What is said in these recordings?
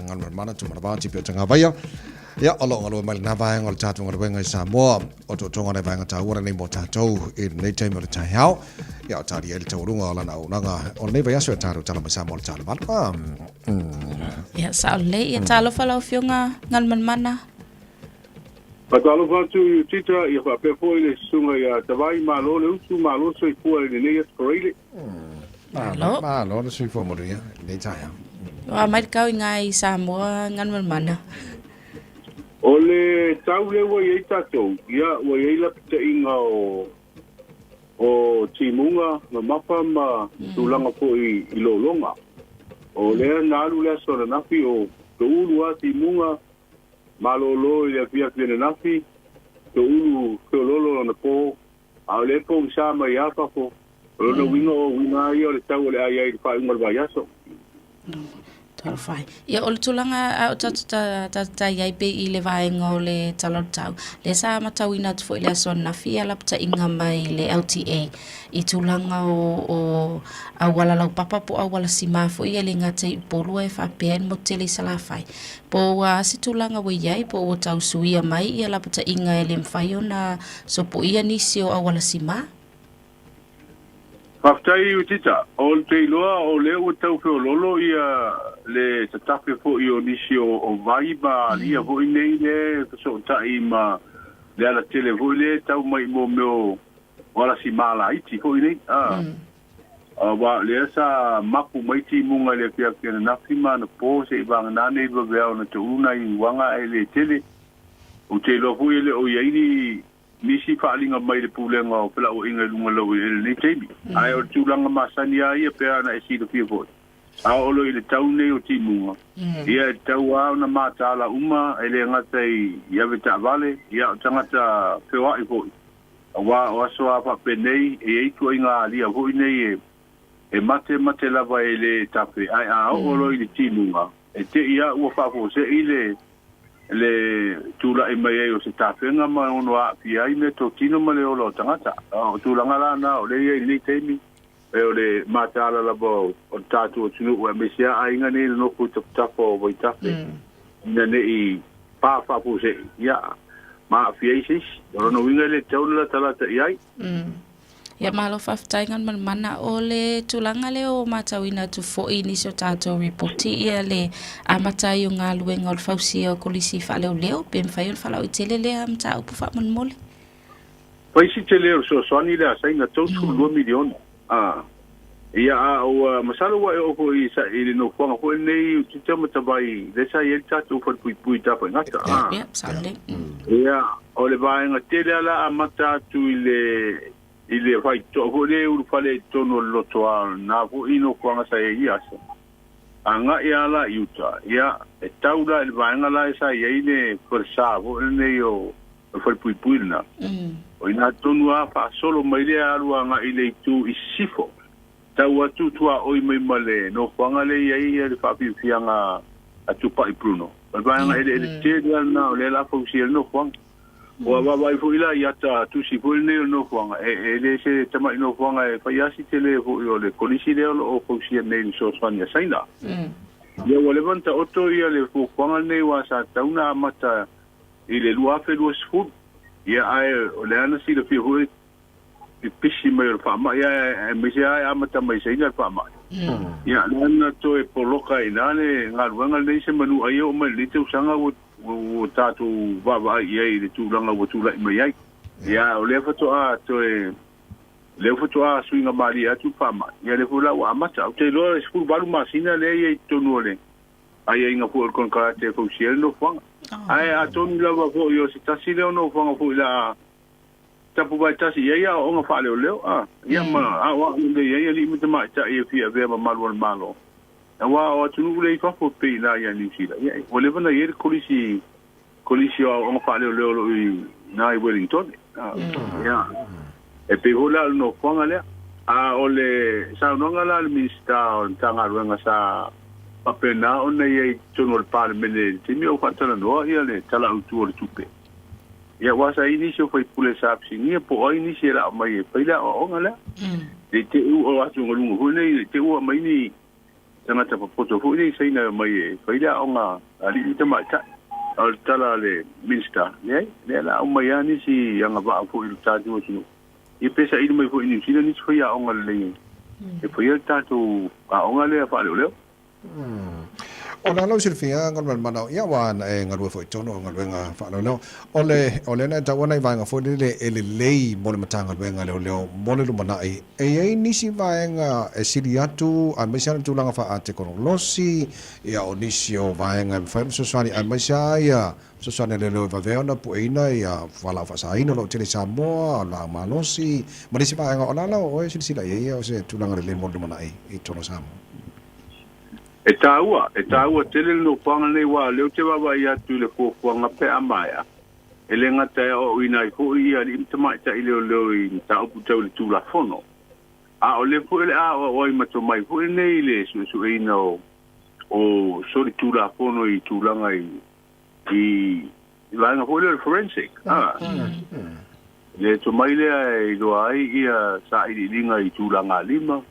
Galumalemana Tūmanavā Tipi o Tagavaia. Ia, o lo o galue mai lena vaega o le tatou galuega i Samoa, o tootoga o nai vaega taua lenei mo tatou i lenei taimi o le taeao. Ia, o talia ai le taualuga o lana auaunaga o lenei vaiaso e tatou tala mai Samoa le tala valu. Ia, sao lelei. Ia, talofa lau Afioga Galumalemana. Faatalofa atu i Utita, ia faapea foi le susuga ia Tavai, malo le utu, malo le soifua i lenei aso Faraile. Malo. Malo le soifua manuia i lenei taeao. Ua mai le kau i ngā i Samoa Galumalemana. O le tau lea ua i ai tatou, ia ua i ai lapataiga o o timuga mamafa ma tulaga foi i lologa. O lea na alu le aso ananafi o toulu lava timuga malolo i le afiafi ananafi, toulu feololo lana po, a o lea e pogisa mai lava fafo. O lona uiga o uiga lava ia o le tau o le a i ai i le faaiuga o le vaiaso. Talofa e. Ia, o le tulaga a o tatou tai ai pei i le vaega o le Tala o le Tau, lea sa matauina atu foi i le aso ananafi ia lapataiga mai le LTA i tulaga o auala laupapa po o auala sima foi ia e le gata i Upolu ae faapea ai le motu tele i Salafai. Po ua a se tulaga ua i ai, po ua tau suia mai ia lapataiga e le mafai ona sopoia nisi o auala sima? Faafetai Utita. O te iloa o lea ua tau feololo ia le tatafe foi o nisi o vai ma alia foi nei lea e fesootai ma le alatele foi lea e tau mai mo mea o alasima laiti foi nei. Aua o lea sa mapu mai timuga i le afiafi ananafi ma anapo seia vagana nei vaveao na toulu nai uaga ae le tele. Ou te iloa foi e le o i ai ni nisi faaaliga mai le Pulega o Felauaiga i luga lau i lenei taimi. Ae o le tulaga masani lava ia pe ana e silafia foi, a oo loa i le tau nei o timuga, ia e tatau lava ona mataala uma, e le gata i ave taavale, ia o tagata feoai foi, aua o aso lava faapenei, e i ai ituaiga alia foi nei e mate mate lava e le tafe, ae a oo loa i le timuga, e te i lava ua faafuasei le le tulai mai ai o se tafega ma ono aafia ai meatotino ma le ola o tagata. O tulaga la na o lea e i ai i lenei taimi, e o le mataala lava o le tatou atunuu aemaise lava aiga nei e nonofo i tafatafa o vaitafe ina ne i pa faafuasei, ia, ma aafia ai se isi. O lona uiga e le tatau ona latalata i ai. Ia malo faafetai Galumalemana. O le tulaga lea ua matauina atu foi i nisi o tatou ripoti ia le amata ai o galuega o le fausia o kolisi faaleoleo pe mafai ona faalauaitele lea mataupu faamolemole. Fai si tele o le fesoasoani lea a Saina, 32 miliona. Ia a ua masalo ua e oo foi i le nofoaga foi lenei i Tita ma Tavai lea sa i ai le tatou falepuipui i Tafaigata. Ia, sao lelei. Ia, o le vaega tele lava la amata atu i le i le faitotoa foi lea e ulufale i totonu o le lotoa o lena foi nofoaga sa i ai ia aso. Agai lava la i uta, ia, e tau la i le vaega la sa i ai le falesa foi lenei o le falepuipui lena. O i ina tonu lava faasolo mai lea alu agai i le itu i sisifo. Tau atu tuaoi mai ma le nofoaga lea e i ai le faafiafiaga a Tupai Bruno. O le vaega eleele tele lava lena o lea o le a fausia ai le nofoaga. Ua vaavaai foi la i ata tusi foi lenei o le nofoaga, e le se tamai nofoaga e fai lava si tele foi o le kolisi lea o lo o fausia nei i le fesoasoani a Saina. Ia ua leva ona taoto ia le fuafuaga lenei aua sa tatau ona amata i le 2020, ia ae o lea na silafia foi pipisi mai o le faamai ae aemaise lava e amata mai i Saina le faamai. Ia lea na toe poloka ai i ina le galuega lenei semanu ai e oo mai i lenei tausaga ua ua tatou vaavaai i ai i le tulaga ua tulai mai ai. Ia o lea faatoa toe lea faatoa suiga malie atu le faamai, ia lea foi la ua amata. Ou te iloa e 18 masina lea e i ai i totonu o le aiaiga foi o le konekarate e fausia ai le nofoaga. Ae atonu lava foi o se tasi lea o nofoaga foi la tapu vaetasi i ai aoaoga faaleoleo, a, ia ma aoao lelei ai alii ma tamaitai e fia avea ma malu o le Malo. Aua o atunuu lea i fafo pei la ia Niu Sila, ia, ua leva ona i ai le kolisi, kolisi o aoaoga faaleoleo o lo o i ina i Wellington. A, ia, e pei foi la o le nofoaga lea. A o le saunoaga la a le Minisita o le Matagaluega sa faapena ona i ai i totonu o le Palemene i le taimi o faatalanoa ia le Tala Autu o le Tupe, Ia aua sa i ai nisi o faipule sa fesiligia po o ai nisi e laa mai e fai le aoaoga lea. Le te i ua atugaluga foi nei, le te i ua aumai ni tagata popoto foi nei i Saina e omai e fai le aoga a alii ma tamaitai. A o le tala a le Minista, leai, lea o le a aumai lava nisi agavaa foi i le tatou atunuu. Ia pe saili mai foi i Niu Sila nisi faiaoga lelei e faia le tatou aoga lea faaleoleo. O le a lau silafia Galumalemana, ia aua na e galue foi i totonu o galuega faaleoleo. O le, o lea na e taua nai vaega foi lele e lelei mo le Matagaluega a Leoleo mo le lumanai. E i ai nisi vaega e sili atu aemaise lava le tulaga faatekonolosi, ia o nisi o vaega e mafai ona fesoasoani aemaise lava ia fesoasoani a leoleo e vave ona pueina ia fualaau faasaina o lo o tele i Samoa, o laau malosi ma nisi vaega. O le a la oe silasila i ai o se tulaga lelei mo le lumanai i totonu o Samoa? E taua, e taua tele le nofoaga lenei aua o lea ou te vaavaai atu i le fuafuaga pe a maea, e le gata e aoaoina ai foi ia alii ma tamaitai leoleo i mataupu tau i le Tulafono, a o lea foi o le a aoao ai ma tomai foi lenei i le suesueina o o solitulafono i tulaga i i vaega foi lea o le forensic, a. Le tomai lea e iloa ai ia sailiiliga i tulaga lima,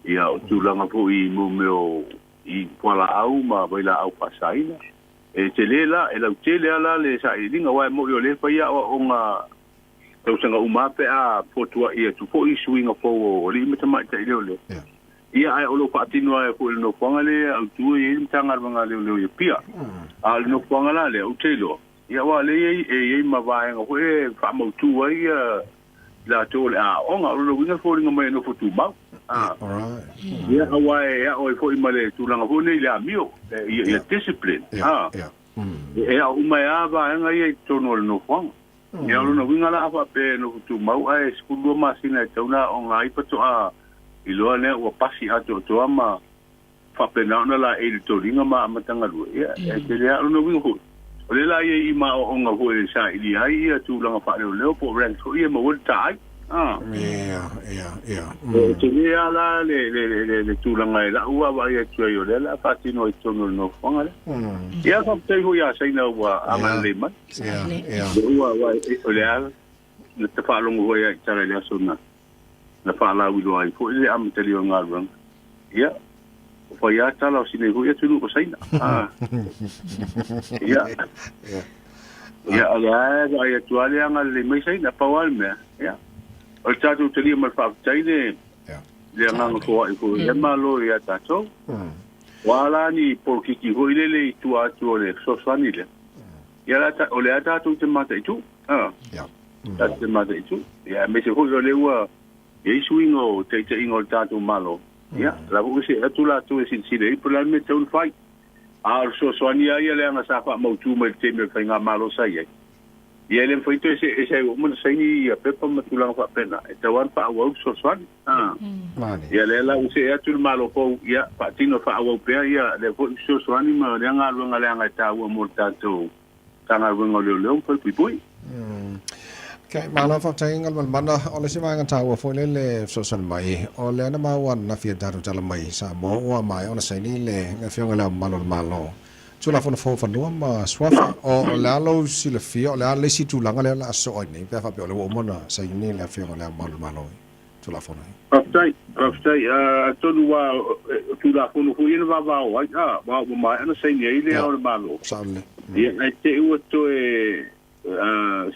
ia o tulaga foi i mea o i fualaau ma vailaau faasaina. E tele la, e lautele lava la le sailiiliga, aua e moni o lea e fai aoaoga tausaga uma lava pe a fotuai atu foi suiga fou o alii ma tamaitai leoleo. Ia, ae o lo o faatino ai foi i le nofoaga lea autu e i ai le Matagaluega a Leoleo i Apia. A o le nofoaga la lea, ou te iloa, ia aua o lea e i ai ma vaega foi e faamautu ai ia i latou o le a aoga. O lona uiga e foliga mai e nofo tumau. Ia, aua e ao ai foi ma le tulaga foi lenei i le amio, ia discipline. E ao uma ai lava vaega ia i totonu o le nofoaga. Ia, o lona uiga la a faapea e nofo tumau ae 12 masina e tatau ona aoga ai faatoa iloa lea ua pasi atoatoa ma faapena ona laei i le toliga ma amata galue, ia, e tele lava. O lona uiga foi, o lea la e i ai i ma aoaoga foi e sailia ai ia tulaga faaleoleo po o ranks foi ia e maua ai le taai. E tele lava la le tulaga i lau vaavaai atu ai o lea o le a faatino ai i totonu o le nofoaga lea. Ia, faafetai foi ia Saina ua agalelei mai. Ua, o le a na te faalogo foi ia i tala i le aso na na faalauiloa ai foi le amatalia o le galuega. Ia, ua fai lava tala o si nei foi atunuu o Saina. Ia, ia, o lea e vaai atu lava le agalelei mai Saina, pau lava le mea, ia, o le tatou talia ma le faafetai le, le agaga foai foi o lea Malo ia tatou. Ua a la ni polokiki foi lele i tua atu o le fesoasoani lea. Ia, o lea tatou te mataitu. Tatou te mataitu. Ia, aemaise foi o lea ua i ai suiga o taitaiga o le tatou Malo. Ia, o la foi ua see atu latou e silasila i ai po o le a le mea e tatau ona fai. A o le fesoasoani lava ia leaga sa faamautu mai i le taimi o le faigamalo sa i ai. Ia e le mafai toe see ese ai ua uma ona saini ia pepa ma tulaga faapena. E tatau lava ona faaauau le fesoasoani. Ia lea la ua see atu le Malo fou, ia faatino faaauau pea ia lea foi fesoasoani ma lea galuega leaga e taua mo le tatou Matagaluega o Leoleo ma Falepuipui. Okay, malo faafetai Galumalemana. O le isi vaega taua foi lea le fesoasoani mai, o lea na maua ananafi e tatou tala mai i Samoa ua maea ona saini le Afioga i Le Ao Mamalu o le Malo Tulafono Fou Fanua ma Suafa. O le a lou silafia, o le a le isi tulaga lea o le a sosoo ai nei pe a faapea o lea ua uma ona saini le Afioga i Le Ao Mamalu o le Malo i Tulafono ia? Faafetai, faafetai. Atonu aua o Tulafono foi ia na vavao ai, a, aua ua maea ona saini ai Le Ao o le Malo. Sao lelei. Ia, ae te i ua toe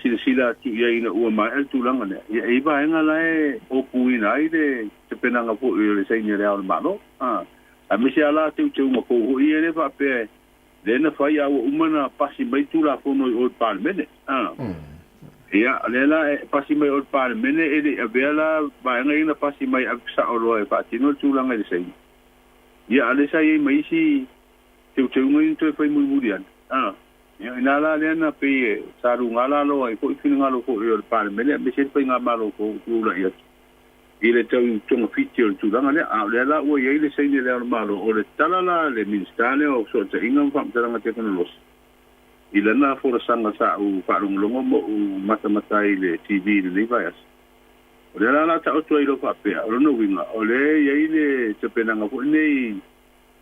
silasila atu i ai ina ua maea le tulaga lea. Ia, e i ai vaega la e opuina ai le tapenaga foi o le saini a Le Ao o le Malo. A. Aemaise lava la teuteuga fou foi ia lea faapea lea na fai a ua uma ona pasi mai Tulafono i o i le Palemene. A. Ia, o lea la e pasi mai o i le Palemene e le i avea la vaega ia na pasi mai e ave sao loa e faatino le tulaga i le saini. Ia, a o lea sa i ai ma isi teuteuga ia na toe fai mulimuli ane. A. Ia, ina la lea na pei e sa luga lalo ai foi finagalo foi o le Palemene aemaise le faigamalo fou o tulai atu. i le tau togafiti o le tulaga lea. A o lea la ua i ai le saini a Le Ao o le Malo, o le tala la a le Minisita lea o Fesootaiga ma Faamatalaga Tekonolosi i lana folasaga sa ou faalogologo ma ou matamata ai i le TV i lenei vaiaso, o lea la o le a taoto ai loa faapea, o lona uiga, o lea e i ai le tapenaga foi lenei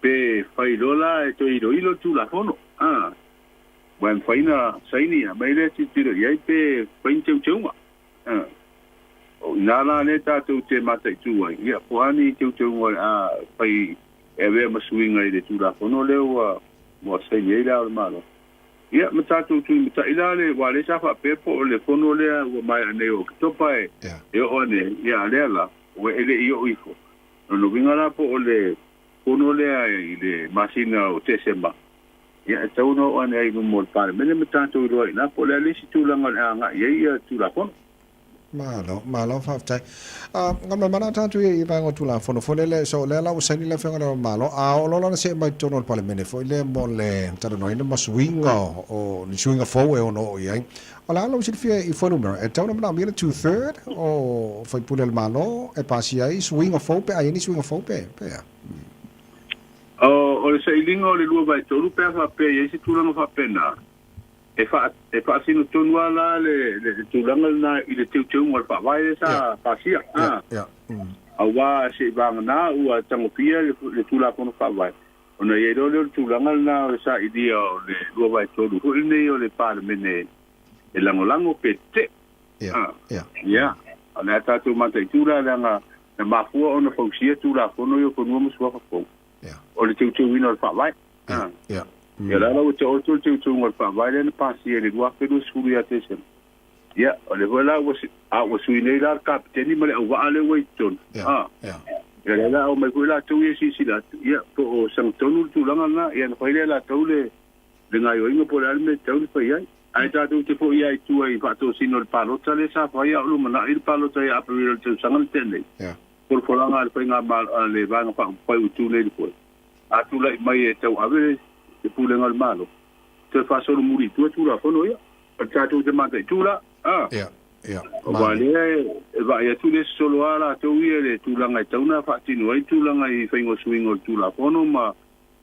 pe fai loa la e toe iloilo le Tulafono, a, aua e mafai ona saini aumai lea tilotilo i ai pe fai ni teuteuga. O i ina la lea tatou te mataitu ai, ia, po o a ni teuteuga o le a fai E avea ma suiga i le Tulafono lea ua ua saini ai Le Ao o le Malo. Ia, ma tatou tuimata'i la le, aua lea sa faapea po o le fono lea ua maea nei o Oketopa e e oo ane ai, ia a o lea la, ua e le i oo ifo. O lona uiga la po o le fono lea i le masina o Tesema, ia e tatau ona oo ane ai i luma o le Palemene ma tatou iloa ai i ina po o le a le isi tulaga o le a agai ai ia Tulafono. Malo, malo faafetai. Ah, Galumalemana tatou ia i vaega o Tulafono foi lele, so lea la ua saini le Afioga i le Ao o le Malo, a oo loa la ona see mai totonu o le Palemene foi lea mo le talanoaina ma suiga o ni suiga fou e ono oo i ai. O le a lou silafia i fuainumera, e tatau ona manaomia le two third o faipule a le Malo e pasia ai suiga fou pe a i ai ni suiga fou pe, pe a? O le sailiga o le 2/3 pe a faapea e i ai se tulaga faapena, E e faasino tonu lava la le le tulaga lena i le teuteuga o le Faavae lea sa pasia, a. Aua seivaga ua tagofia le le Tulafono Faavae, ona i ai loa lea o le tulaga lena o le sailia o le 2/3 foi lenei o le Palemene e lagolago pe tetee. A. Ia, o le a tatou mataitu la leaga na mafua ona fausia Tulafono ia o Fanua ma Suafa fou, o le teuteuina o le Faavae. Ia, ia. Ia la la ua taoto le teuteuga o le Faavae lea na pasia i le 2020 ia Tesema. Ia, o lea foi la ua, a ua sui nei la le kapeteni ma le auvaa lea ua i totonu. Ia, A. ia. Ia lea la aumai foi latou ia e silasila atu, ia, po o sagatonu le tulaga lena, ia ona fai lea e latou le, le gaoioiga po o le a le mea e tatau ona fai ai. Ae tatou te foi lava i tua i faatosina o le palota lea sa fai a o lumanai le palota ia Aperila i le tausaga na tea nei. Ia. Folafolaga a le Faigamalo, a le Vaega Faaupufai ua tu nei i le foe. A tulai mai e tauave le Pulega o le Malo, toe faasolomuli i tua Tulafono ia. O le tatou te mataitu la, a. Ia, ia, Aua lea e vaai atu le sosolo a latou ia i le tulaga e tatau ona faatino ai tulaga i faiga o suiga o le Tulafono ma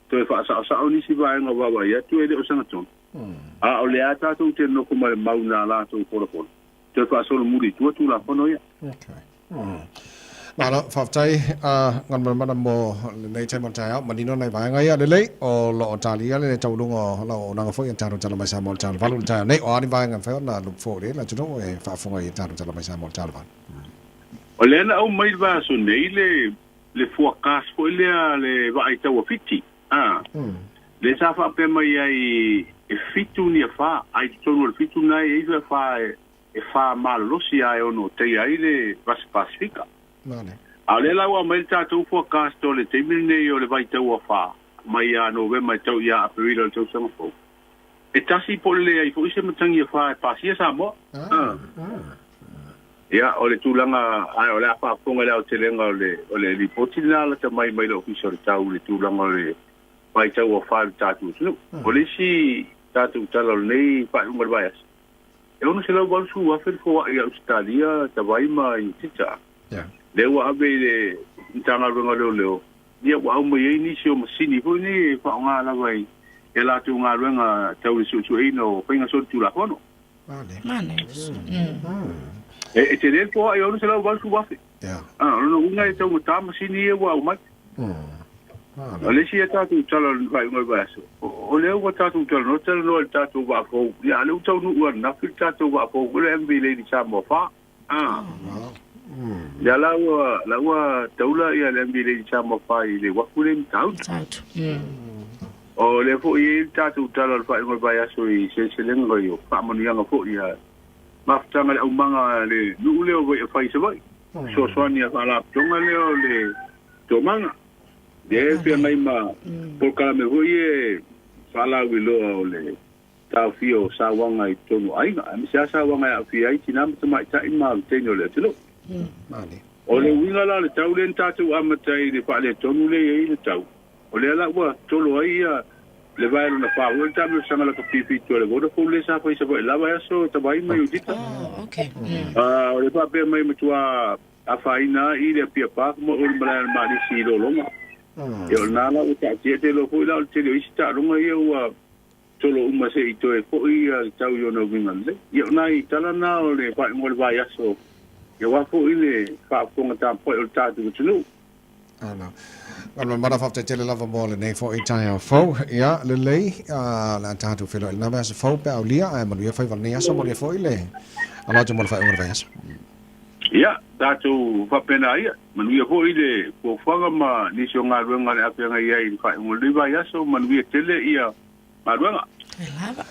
toe faasaosao nisi vaega o vaavaai atu e le o sagatonu. A o lea tatou te nofo ma le mau na latou folafola, toe faasolomuli i tua Tulafono ia. Okay. Malo, faafetai a Galumalemana mo lenei taimi o le taeao, manino nai vaega ia. Lelei, o lo o talia le taualuga o lau auaunaga foi i a tatou Tala Mai Samoa i le Tala Valu i le taeao nei. O a ni vaega e mafai ona look forward i ai le atunuu e faafofoga i a tatou Tala Mai Samoa i le Tala Valu? O lea na aumai i le vaiaso nei le le forecast foi lea le vaai tau a Fiti, a, lea sa faapea mai ai e fitu ni afa, a i totonu o le fitu lena e i ai se afa e e fa malolosi a e ono teia ai le Vasi Pasifika. A o lea la ua aumai le tatou forecast o le taimi lenei o le vaitau afa mai ia Novema e tau ia Aperila o le tausaga fou, e tasi po o le leai foi se matagi afa e pasia Samoa. Ia, o le tulaga, ae o le a faafofoga i le aotelega o le, o le lipoti lena lata mai mai le Ofisa o le Tau i le tulaga o le vaitau afa i le tatou atunuu. O le isi tatou tala o lenei faaiuga o le vaiaso, E 680,000 le foai i Ausetalia, Tavai ma Iutita. Lea ua ave i le Matagaluega o Leoleo, ia ua aumai ai nisi o masini foi nei e faaaoga lava i a latou galuega tau le suesueina o faiga solitulafono. E tele le foai e 680,000. O lona uiga e taugata masini ia ua aumai. O le isi a tatou tala o le faaiuga o le vaiaso, o lea ua tatou talanoa, talanoa i le tatou vaa fou, ia a o lea ua taunuu ananafi le tatou vaa fou foi le MV Lady Samoa 4. Ah. Lea la ua, la ua taula ia le MV Lady Samoa 4 i le uafu lea i Matautu. O lea foi e i ai le tatou tala o le faaiuga o le vaiaso i seleselega i o faamanuiaga foi ia mafutaga le aumaga a le nuu lea o Vaiafai i Savaii. Fesoasoani a faalapotopotoga lea o le Tomaga. Lea e feagai ma polokalame foi e faalauiloa o le taofia o sauaga i totonu o aiga, aemaise lava sauaga e aafia ai tina ma tamaitai ma aluteine o le atunuu. O le uiga la o le tau lea na tatou amata ai i le faaletonu lea e i ai le tau, o lea la ua tolo ai ia le vae lona fa ua le taamilosaga lakapipi o le Vodafone lea sa fai i Savaii lava e aso Tavai ma Iutita. O le faapea mai matua afaina ai le Apia Park ma o le malae a le Malisi i Lologa. Ia o lena la ua taatia te iloa foi la o le tele o isi taaloga ia ua tolo uma se i toe foi ia le tau i ona uiga lelei. Ia o nai tala na o le faaiuga o le vaiaso ia aua foi le faafofoga tapuai o le tatou atunuu. Ano. Galumalemana faafetai tele lava mo lenei foi taeao fou. Ia, lelei, o le a tatou feiloai i lena vaiaso fou pe a aulia, ae manuia faiva o lenei aso, manuia foi le alo atu mo le faaiuga o le vaiaso. Ia, tatou faapena ia, manuia foi le fuafuaga ma nisi o galuega o le a feagai ai i le faaiuga o lenei vaiaso, manuia tele ia galuega. Lava.